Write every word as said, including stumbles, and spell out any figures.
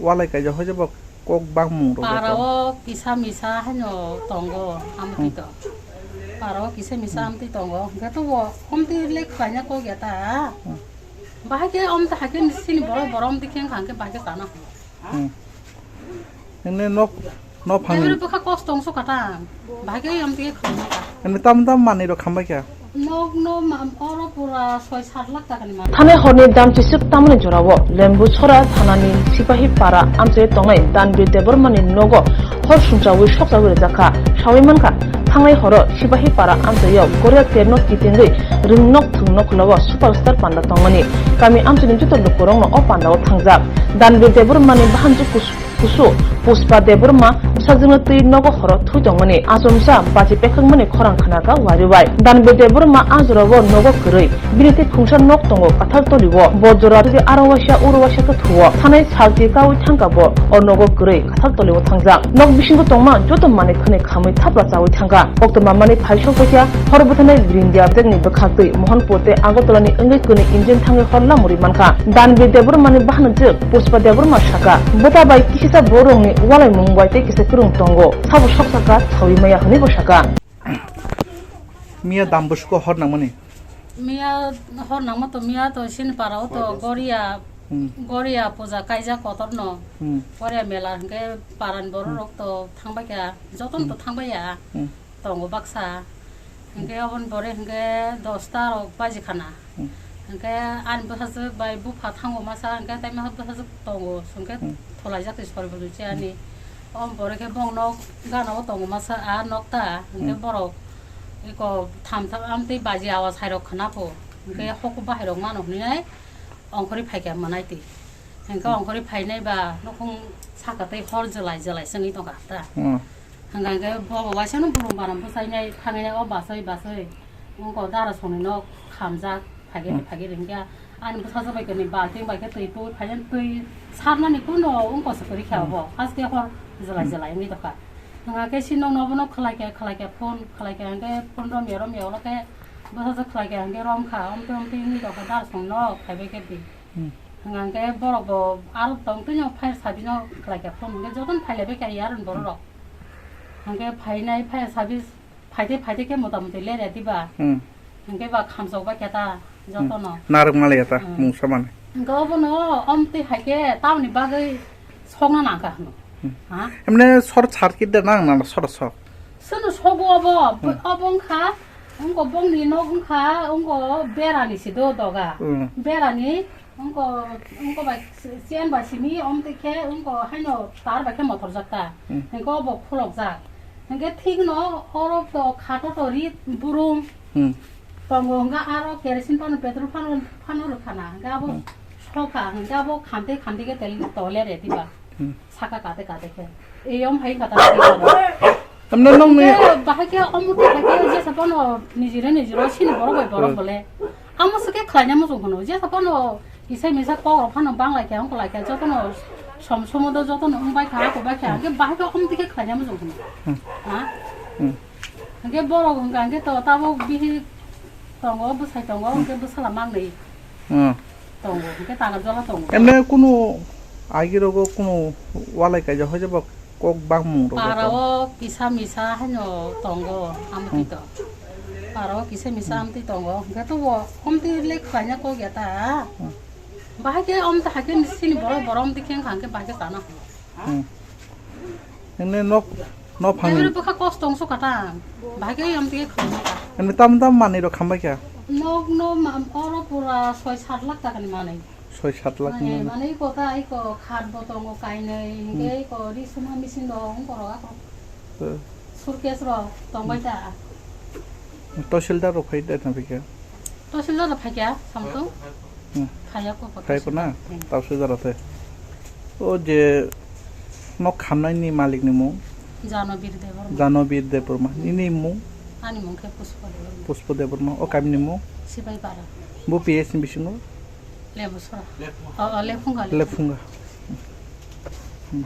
Walai kaijak hoi jabo kok bangmung rok. Para o kisa misa haino tongo amtwi Hmm. to. Para o kisa misa Hmm. amtwi tongo. Hwnkhe to o amtwi le khlaina kok ya ta. Hmm. Bahai khe amtwi hai khe sini borok borok amtwi khe wngkha hwnkhe bahai khe chana. Hmm. Nini nok, nok phangni. Ebro bwkha kosto wngsu kha ta. Bahai khe amtwi khe khlaina ta. Nini tam tam manwi rok khambai kha. Nok no ma-, oro pura soi sat lakh taka ni manwi. Thanai horni dam chisuk tamani jorao Lembu Sora thanani Sipahi Para amchai tongnai Danbir Debbarmani nogo hor sumchawi sokchawi rijak kha. Sawi mankha, thangnai horo Sipahi Para amchaio Goria terno kitingwi ringnok thwngnok labo superstar panda tongmani. Kami amchaini joto lukurokno o pandao thangjak. Danbir Debbarmani bahanjak kus-, kusu Puspa Debbarma bwsajwkno twi nogo horo thwi tongmani. Achomsa bachi pekhwkmani khorang khnakha wariwai. Danbir Debbarma a jorao nogo kwrwi. Bini tei khungsa nok tongo kathar tolio. Bo jora tei aro waisa uro waisa khe thuo. Thanai salchi kaui thangkha bo o nogo kwrwi kathar tolio thangjak. Nok bisingo tongma joto manwi khwnwi khamwi thapla chaui thangkha. Koktwma manwi phai sokphaikha hor bwtharnai Brindia Jackni bwkhaktwi Mohanpur tei Agartalani wngwi kwnwi engine thangwi hor lamuri mankha. Danbir Debbarmani bahanjwk Puspa Debbarma sakha, bwta bai kisisa borokni walaimung bai tei kisa kwrwng tongo, sabo sok sakha saui maya hwnwi bo sakha. Miya dam bwswko hor nangmani. Miya hor nangma to miya to sini para o to Goria, Hmm. Goria puja kaijak kotor no. Hmm. Goria mela hwnkhe paran borok Hmm. rok to thangbai kha, jotono to Hmm. thangbai ya. Hmm. Tongo baksa. Hmm. Hwnkhe oboni pore hwnkhe dosta rok baji khana. Hmm. Hwnkhe ani bwsajwk bai bupha thango masa hwnkhe tei masa bwsajwk tongo hwnkhe Hmm. thulaijak twi sori bwrwi se ani. Oboni pore khe bong nok gana o tongo masa a nok ta hwnkhe Hmm. borok eko tham tham amtwi baji awa sai rok khna pho hwnkhe Hmm. hoko bahai rok mano hwnwi nai ongkhorwi phaikha mwnai twi. Hwnkhe Hmm. ongkhorwi phainai ba nukhung saka tei hor jwlai jwlai se wngwi tongkha ta. Hmm. Hwnkha hwnkhe bo bo waisa no bulung baram bwsainai thanginai o basai basai wngkha o dara songni nok khamjak phaikhe Hmm. phaikhe hwnkhe ani bwsajwk bai khe ni balting bai khe twi pui phainai twi sarnani kuno wngkha se kwrwi kha Hmm. obo haste hor jwlai Hmm. jwlai wngwi tongkha. Hwnkha khe si nokno obono khlai khe khlai khe phone khlai khe hwnkhe phone romya romya ulo khe bwsajwk khlai khe hwnkhe romkha omtwi omtwi wngwi tongkha dara songni nok phaibai khe twi. Hmm. Hwnkha hwnkhe borok bo aro tong twi no fire service no khlai kha phone hwnkhe jotono phai lai bai kha yarwng borok rok. Hwnkhe phainai fire service phaitwi phaitwi khe mota moti lerya diba. Hmm. Hwnkhe ba khamchok bai kha ta Hmm. jotono. Narwk ma lai ya ta Hmm. mungsa mani. Hwnkhe obono omtwi hai khe tamoni bagwi sokna nang kha hwno. Hmm. Ha? Emne short circuit de nang nang short short. Sono sogo obo, Hmm. obo wngkha, wngkha bongni nok wngkha, wngkha berani si do doga. Hmm. Berani Wngkha, wngkha bai chain bai simi, omtwi khe wngkha haino tar bai khe mothorjak ta. Hmm. Hwnkhe obo khulokjak. Hwnkhe thikno oro to khato to ri burum Hmm. tongo, hwnkhe aro kerosene phano, petrol phano, phano rwkhana. Hwnkhe abo Hmm. sokha, hwnkhe abo khamtwi khamtwi khe tel tole re diba. Hmm. Saka kate kate khe. Eyom hai kata. Tamne nong ni Bahai khe omo to hai khe jesa phano nijire nijiro sini borok bai borok Hmm. bole. Amo se khe khlaina muchung phano. Jesa phano kisa misa kok rok phano bang lai khe ongko lai khe jotono som somodo jotono wng bai kha ako bai kha. Hmm. Hwnkhe bahai khe omo to khe khlaina muchung phano. Hmm. Ha? Hmm. Hwnkhe borok hwnkha hwnkhe to tabok bihik tongo, bwsai tongo, Hmm. hwnkhe bwsala mangnwi. Hmm. Tongo, hwnkhe tagar jala tongo. Emne kunu agirogo kunu walai kaijak hoi jabo kok bangmung rok Para tongo. O kisa misa haino tongo, amtwi Hmm. to. Para o kisa misa Hmm. amtwi tongo, hwnkhe to o omtwi le khlaina kok ya ta. Hmm. Bahai khe omtwi hai khe sini borok borok omtwi khe wngkha hwnkhe bahai khe chana. Hmm. Nini nok, nok phangni. Ebro bwkha kosto wngsu kha ta. Bahai khe amtwi khlaina ta. Nini tam tam manwi rok khambai kha. Nok no ma-, oro pura soi sat lakh taka ni manwi. Soi sat lakh ni Manwi, manwi. Manwi iko ta iko khat bo tongo kainwi, Hmm. hwnkhe iko ri suma machine rok wng koro ako. Eh. Suitcase rok tongbai ta. Tahsildar rok phai da na phikha. Tahsildar rok phaikha samsung. Hmm. Phaiya ko Phai ko na? Hmm. Tahsildar rok te. O je nok khamnai ni malik ni mung? Janobir Debbarma. Janobir Debbarma. Hmm. Nini mung? Ani mung khe Puspa Debbarma. Puspa Debbarma. O kami ni mung? Sibai Para. Bo P S ni bisingo? Lembu Sora. O, o, Lephunga, Lephunga. Lephunga. Hmm.